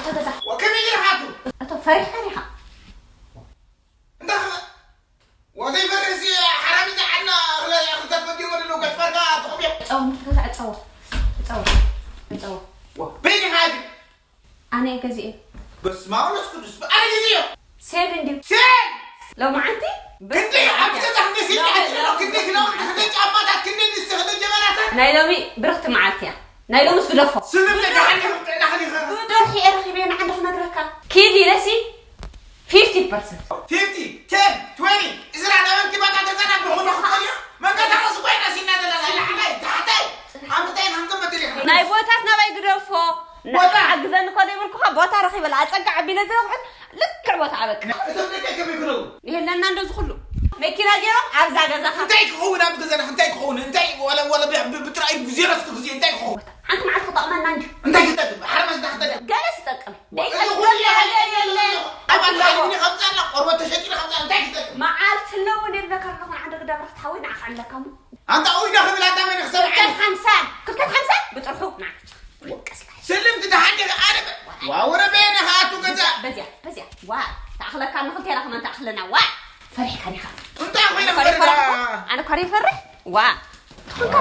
ወከመይ ጌርካ ኣቱ? ኣቶ ፈሪሕካ ዲኻ? እንዳ ወዘይ ፈርሲ ሓራሚ ዝዓድና እኽለ እኽልታት ፈጊሩ ወደሎ ገጭበርካ ትኹም እዮ። ዕጸው፣ ገዛ ዕጸው። ዕጸው። ዕጸው። በይኒ ሓዚ። ኣነ እየ ገዚኤ። በስመ አብ ወመንፈስ ቅዱስ። ኣነ ገዚኤ። ሴል እንድዩ። ሴል! ሎማዓንቲ ክንደይ ኣብቲ ገዛ ክንደይ ሴል ሎሚ፣ ይዓድል ኣሎ? ሎሚ፣ ክንደይ ሎሚ ክዳውንቲ፣ መዓልቲ። ክንደይ ጫማታት፣ ክንደይ ንስቲ፣ ክንደይ ጀበናታት? ናይ ሎሚ ብርኽቲ መዓልቲ እያ። ናይ ሎምስ ግደፎ። ስምምዕ ደሓን ኢኹም ጥዕና ከመይ ኢኻ? ብደርፊ እየ ረኺበዮ ንዓንዲ ክነግረካ። ኪድ ኢለሲ ፊፍቲ ፐርሰንት። ፊፍቲ፣ ቴን፣ ትዌንቲ፣ ዕስራ፣ ነበርቲ በቃ ገዛና ብኹሉ ክኾን እዩ። መንቀሳቐሲ ኮይና ሲና ዘለና፣ ላዕላይ፣ ታሕታይ፣ ኣብ ምንታይ ኢና ክንጥምት ኢኻ? ናይ ቦታስ ናባይ ግደፎ። ንዓ ቦታ? ሓግዘኒ እኮ ዘይብልኩኻ ቦታ ረኺበላ። ኣጸጋ ዓቢለ ዘብኩት ልክዕ ቦታ ኣበቃ። እቶም ደቀይ ከመይ ክነብሩ? የለና እንደዚ ኩሉ። መኪና ገይሮም ኣብዛ ገዛኻ። እንታይ ክኸውን ኣብ ገዛና? እንታይ ክኸውን? እንታይ ወላ፣ ወላ ብ-፣ ብ-፣ ብጥራይ ዜሮ እስኪ ግዜ እንታይ ክኸውን? ሓንቲ መዓልቲ ክጠቕመና እንድዩ። እንታይ ክጠቅም? ሓርማዝ እንታይ ክጠቅም? ገለስ ይጠቅም። እዚ ኩሉ ይሃለ የለ። ኣብ ኣድላዪ እምኒ ከምጻና፣ ቆርበት ተሸጢና ከምጻና፣ እንታይ ክጠቅም? መዓልቲ ኣለዎ ነርበካ ኣለኹ፣ ንዓንዲ ግዳብራ ክትሓዊ ንዓኻ ኣለካ እሞ። ኣንታ ኡይ ዶ ክብል ኣንታ መን ክሰምዓኒ? ክልተ ሓምሳ፣ ክልተ ሓምሳ ብጥርሑ ንዓኻ። ወቀስ ኢኻ። ስልምቲ ደሓን ዲኺ? ኣነ በ-፣ ዋ፣ ወረ በየነ ከኣቱ ገዛ? በዚያ፣ በዚያ። ዋ፣ ተኣኽለካ ንኽልቴና ከማን ተኣኽለና። ዋ፣ ፈሪሕካ ዲኻ? እንታይ ኮይነ ኣነ እኮ ፈሪሕካ? ፈሪሕካ? ኣነ እኮ ፈርሕ? ዋ።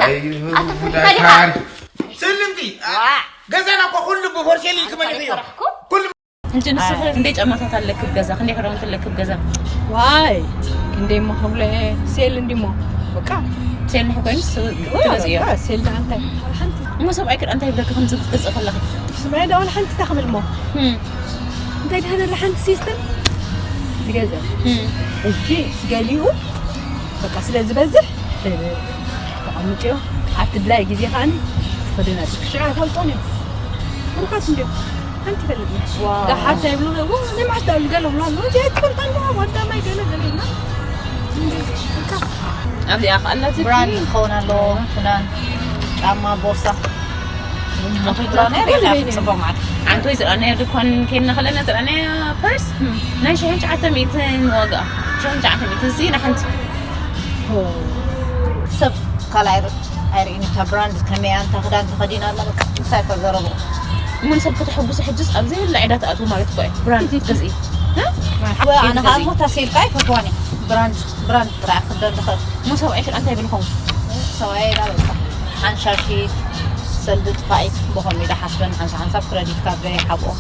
ኣይ፣ ኣቶ ፈሪሕካ ጉዳይ ዲኻ? ታሪክ። ስልምቲ፣ ዋ። ገዛና እኮ ኩሉ ብፎርሴሊ ኣነ እኮ ክመልኽ እዩ። ፈርሕኩ። ኩሉ ሕጂ ንስኺ ክንደይ ጫማታት ኣለኪ ኣብ ገዛ? ክንደይ ክዳውንቲ ኣለኪ ኣብ ገዛ? ዋይ፣ ክንደይ እሞ ክብሎ እየ? ሴል እንዲሞ። በቃ። ሴል ንሕ ኮይኑስ ኦ፣ ትገዝእዮ? በቃ፣ ሴል ደኣ እንታይ? ሓንቲ። እሞ ሰብኣይ ክድ እንታይ ይብለኪ ከምዚ ክትገዝኢ ከለኺ? ስምዒ ደኣ ወላ ሓንቲ እንታይ ክብል እሞ? እም። እንታይ ደኣ ወላ ሓንቲ ሲስተም ትገዝእ። እም። ሕጂ ገሊኡ በቃ ስለ ዝበዝሕ ተቐምጥዮ። ኣብ ትድላይ ግዜ ከኣኒ ትኽድና። ሽዑ ኣይፈልጦን እዮም። ብሩኻት እንድዮም። ሓንቲ ይፈልጥ። ዋው። ደሓታ ይብሉ፣ ዎ፣ ናይ ማሕዳ ይብሉ፣ ገለ ይብሉ ኣለዉ። እዚኣ ትፈልጣ ኣለዋ፣ ዋዳ ማይ ገለ ገለ ይብላ። ኣብዚኣ ከኣላትኪ ብራንድ ክኸውን ኣለዎ፣ ክዳን፣ ጫማ፣ ቦርሳ። ኣንቶይ ዝረኣናዮ ገለ ርኢኻ በይነ። ጽቡቕ ማለት። ኣንቶይ ዝረኣናዮ ድኳን ኬድና ከለና ዝረኣናዮ ፐርስ ናይ ሽሕን ትሽዓተ ሚእትን ዋጋ። ሽሕን ትሽዓተ ሚእትን እዚ ንሓንቲ። ኦ። ሰብ ካልኣይ ር-፣ ኣይርእን እታ ብራንድ ከመይ እያ፣ እንታ ክዳን ተኸዲና ኣላ፣ በቃ፣ ንሳ እያ እታ ዘረብኡ። እሞ ንሰብ ከተሐጉሲ ሕጅስ ኣብ ዘይብላ ዕዳ ትኣትዉ ማለት እኮ እዩ። ብራንድ ክትገዝኢ። እ? ወይ ኣነ ከዓ እሞ እታ ሴል ከዓ ኣይፈትዋን እየ። ብራንድ፣ ብራንድ ጥራሕ ክደን ዝኽእል። እሞ ሰብኣይኪ እንታይ ይብል ይኸውን? ሰብኣይ ኢላ በቃ፣ ሓንሻሺት፣ ሰልዲ ጥፋኢት፣ በኸም ኢለ ሓስበን ሓንሳብ ሓንሳብ ክረዲት ካርደይ ይሓብኦ።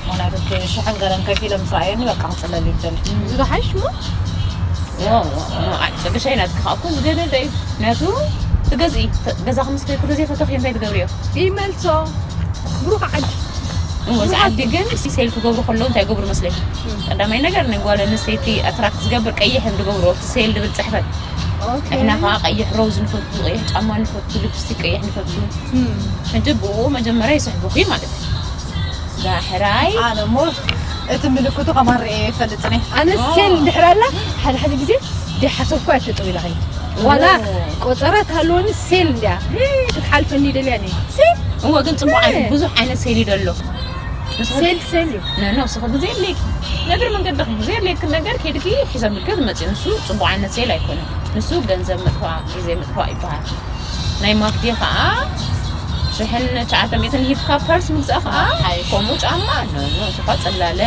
ምኽንያቱ እቲ ሽሕን ገለን ከፊለ ምስ ረኣየኒ በቃ ክፅለል እዩ ዝደሊ። እዚ ዶ ሓይሽ እሞ? ዋ፣ ዋ፣ ዋ፣ ኣይ፣ ጨገሻይ ናትኪ ከዓ እኮ ዝገደደ እዩ። ምኽንያቱ ትገዝኢ፣ ተ-፣ ገዛኺ ምስ ከድኪ ተዘይፈተኽዮ እንታይ ትገብርዮ? ይመልሶ። ብሩኽ ዓዲ። እወ፣ እዚ ዓዲ ግን ሲ-፣ ሴል ክገብሩ ከለዉ እንታይ ይገብሩ መስለኪ? እም። ቀዳማይ ነገር ንጓል ኣንስተይቲ ኣትራክት ዝገብር ቀይሕ እዮም ዝገብርዎ፣ እቲ ሴል ዝብል ፅሕፈት። ኦኬ። ንሕና ከዓ ቀይሕ ሮዝ ንፈቱ፣ ቀይሕ ጫማ ንፈቱ፣ ሊፕስቲክ ቀይሕ ንፈቱ። እም። ሕጂ ብኡ መጀመርያ ይስሕቡኺ ማለት እዩ። ዳሕራይ ኣነ እሞ እቲ ምልክቱ ከማን ርእየ ይፈልጥኒ። ኣነ ኦ። ሴል እንድሕር ኣላ፣ ሓደ ሓደ ግዜ ደይሓሰብኩ እያ ተጠው ኢላ ኸይድ። ዋላ ኦ። ቆጸራ ትሃልወኒ ሴል እንድያ። እ፣ ክትሓልፈኒ ይደልያ እኔ። ሴል? እወ፣ ግን ጽቡቕ እ። ዓይነት፣ ብዙሕ ዓይነት ሴል እዩ ደሎ። ንስኺ ሴል ሴል እዩ። ነ-፣ ንስኺ ብዘየድልየኪ፣ ንእግሪ መንገድኺ ብዘየድልየኪ ነገር ኬድኪ ሒዘምልኪ ትመጺ። ንሱ ጽቡቕ ዓይነት ሴል ኣይኮነን። ንሱ ገንዘብ ምጥፋእ፣ ግዜ ምጥፋእ ይበሃል። ናይ ማክዲ ኸዓ ሽሕን ትሽዓተ ሚእትን ሂብካ ፐርስ ምግዛእ ኸዓ ሓይሽ። ከምኡ ጫማ፣ ኖ፣ ኖ፣ እሱ ኸዓ ጽላለ።